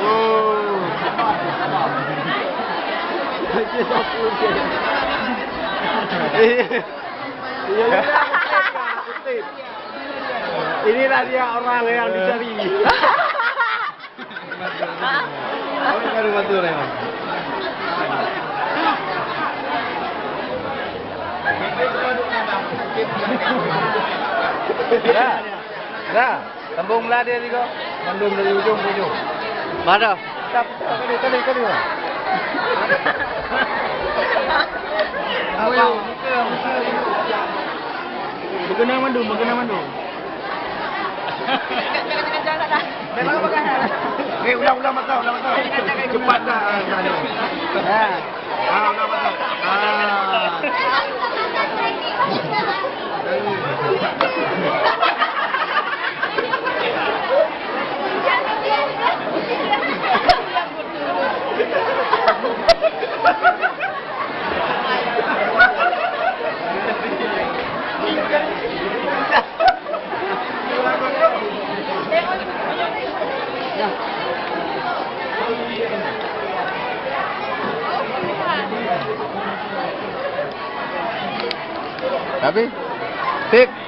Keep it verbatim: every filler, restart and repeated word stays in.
Oh. Inilah dia orang yang dicari. Baru batul, Rahman. Dah. Dah. Sambung lah dia tiga. Mandum dari ujung ke ujung. Mana? Tali, tali, tali, tali. Berkenang mandum, berkenang mandum. Eh, ulang, ulang masa, ulang masa. Cepat dah, ah, dah, dah. Ha. Ah, ulang masa. Ah. Habis? Sip.